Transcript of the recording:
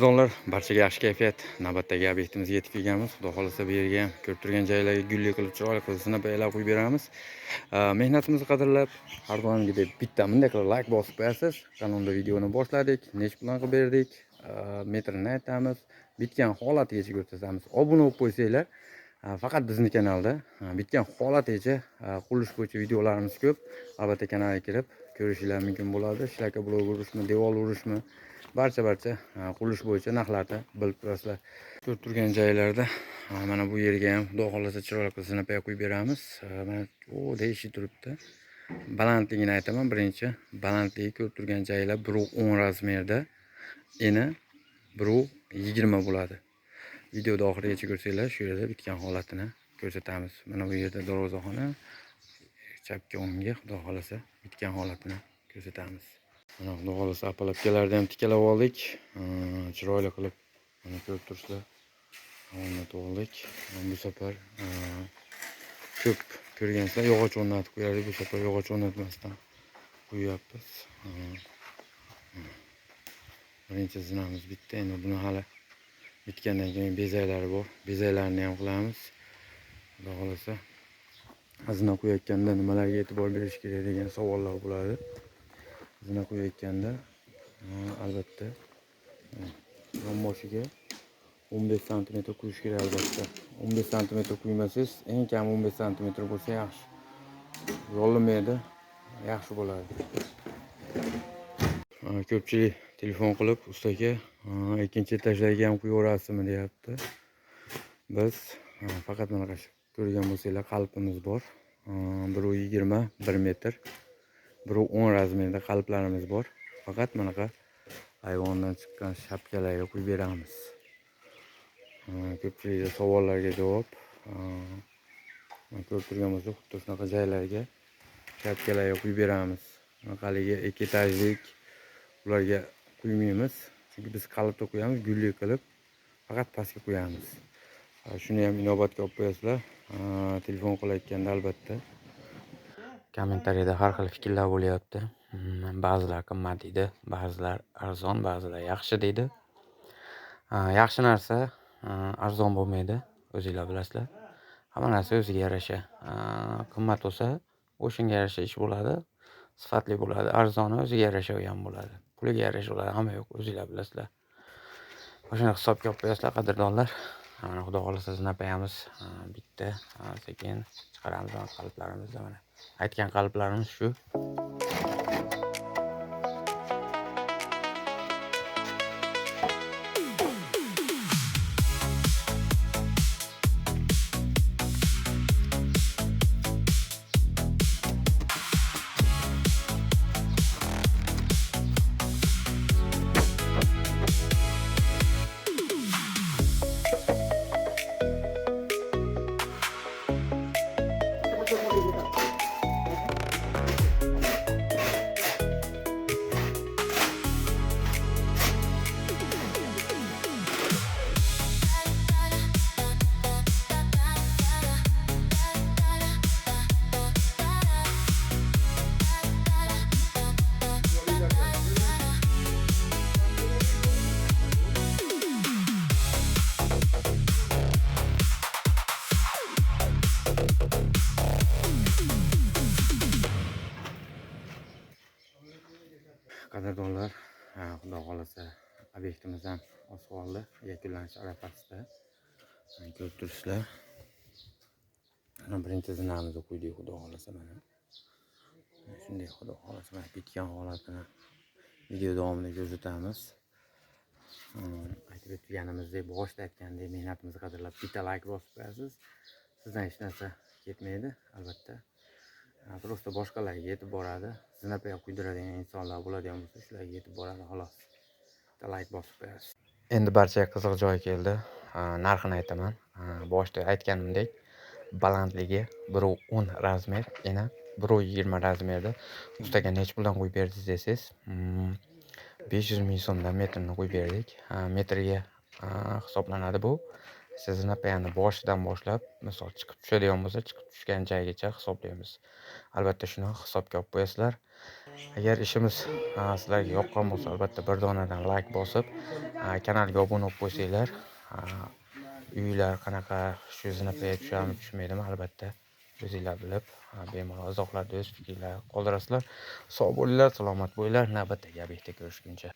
Qadrdonlar, barchaga yaxshi kayfiyat. Navbatdagi obyektimizga yetib kelganmiz. Xudo xolasa bu yerga ham ko'rib turgan joylarga gulli qilib, chiroyli qilib zinapayalar qo'yib beramiz. Mehnatimizni qadrlab, har doimgidek bitta bunday qilib like bosib qo'yasiz. Qanunda videoni boshladik, nech plan qilib berdik, metrini aytamiz, bitgan holatigacha ko'rsatamiz. Obuna bo'lib qo'ysanglar, faqat bizni kanalda bitgan holatigacha qurilish bo'yicha videolarimiz ko'p. Albatta kanalga kirib ko'rishinglar mumkin bo'ladi. Shlaka blok urishmi, devor urishmi, barcha qurilish bo'yicha narxlarni bilib turasizlar. Ko'rib turgan joylarda mana bu yerga ham xudo xolasa chiroyli qilib zinapaya qo'yib beramiz. Mana u eshik turibdi. Balandligini aytaman, birinchi balandligi ko'rib turgan joylar 1.10 razmerda, eni 1.20 bo'ladi. Videoda oxirigacha ko'rsanglar, shu yerda bitgan holatini ko'rsatamiz. Mana bu yerda darvozaxona, chapga o'ngga xudo xolasa bitgan holatini ko'rsatamiz. Mana xudo xolasa apalapkalarni ham tikalab oldik. Chiroyli qilib mana ko'rib turibsizlar. O'rnatib oldik. Bu safar ko'p ko'rgansizlar, yog'och o'rnatib qo'yardik. Bu safar yog'och o'rnatmasdan qo'yyapmiz. Birinchi zinamiz bitdi. Endi buni hali bitgandan keyin bezaklari bor. Bezaklarni ham qilamiz. Xudo xolasa zina qo'yayotganda nimalarga e'tibor berish kerak degan savollar bo'ladi. Zina qo'yayotganda albatta yonboshiga 15 santimetr qo'yish kerak albatta. 15 santimetr qo'ymasangiz, eng kam 15 santimetr bo'lsa yaxshi. Yo'lmaydi, yaxshi bo'ladi. Ko'pchilik telefon qilib, ustaga ikkinchi etajlarga ham qo'yaverasizmi deyapti. Biz faqat mana ko'rgan bo'lsanglar qalbimiz bor. 1.20 1 metr, 1.10 razmerda qalblarimiz bor. Faqat manaqa ayvondan chiqqan shapkalarga qo'yib beramiz. Ko'pchilik savollarga javob. Ko'rib turgan bo'lsa, xuddi shunaqa joylarga shapkalarga qo'yib beramiz. Bunaqaligi 2 etajlik ularga qo'ymaymiz. Chunki biz qalbda qo'yamiz, gulli qilib faqat pastga qo'yamiz. Shuni ham inobatga olib qo'yasizlar. Telefon qilayotganda albatta. Kommentariyada har xil fikrlar bo'lyapti. Ba'zilar qimmat deydi, ba'zilar arzon, ba'zilar yaxshi deydi. Yaxshi narsa arzon bo'lmaydi, o'zinglar bilasizlar. Hamma narsa o'ziga yarasha. Qimmat bo'lsa, o'shanga yarasha ish bo'ladi, sifatli bo'ladi. Arzoni o'ziga yarasha u ham bo'ladi. Puliga yarasha bo'ladi, hamma yo'q, o'zinglar bilasizlar. O'shani hisobga olib qo'yasizlar, qadrdonlar. Mana xudo xolasa zinapayamiz bitta, sekin chiqaramiz qalblarimizni mana. Aytgan qalblarimiz shu. Qadrdonlar, xudo xolasa obyektimiz ham oz qoldi, yakunlanish arafasida. Ko'rib turibsizlar. Mana birinchi zinamizni qo'ydik, xudo xolasa mana. Shunday xudo xolasa mana bitgan holatini video davomida ko'rsatamiz. Aytib o'tganimizdek, boshida aytgandek, mehnatimizni qadrlab bitta like bosib qo'yasiz. Sizdan hech narsa ketmaydi, albatta. Prosta boshqalarga yetib boradi. Zinapaya quydiradigan insonlar bo'ladigan bo'lsa, shularga yetib boradi, xolos. Bitta like bosib qo'yasiz. Endi barchaga qiziq joy keldi. Narxini aytaman. Boshida aytganimdek, balandligi 1.10 razmer, eni 1.20 razmerda. Ustaga necha puldan qo'yib berdingiz desangiz, 500 ming so'mdan metrini qo'yib berdik. Metrga hisoblanadi bu. Zinapoyani boshidan boshlab, misol chiqib tushadigan bo'lsa, chiqib tushgan joygacha hisoblaymiz. Albatta shuni hisobga olib qo'yasizlar. Agar ishimiz sizlarga yoqqan bo'lsa, albatta bir donadan like bosib, kanalga obuna bo'lib qo'ysanglar, uylar qanaqa, shu zinapoya tushadimi, tushmaydimi, albatta o'zinglar bilib, bemalol izohlarda o'z fikringlarni qoldirasizlar. Sog' bo'linglar, salomat bo'linglar. Navbatdagi obyektda ko'rishguncha.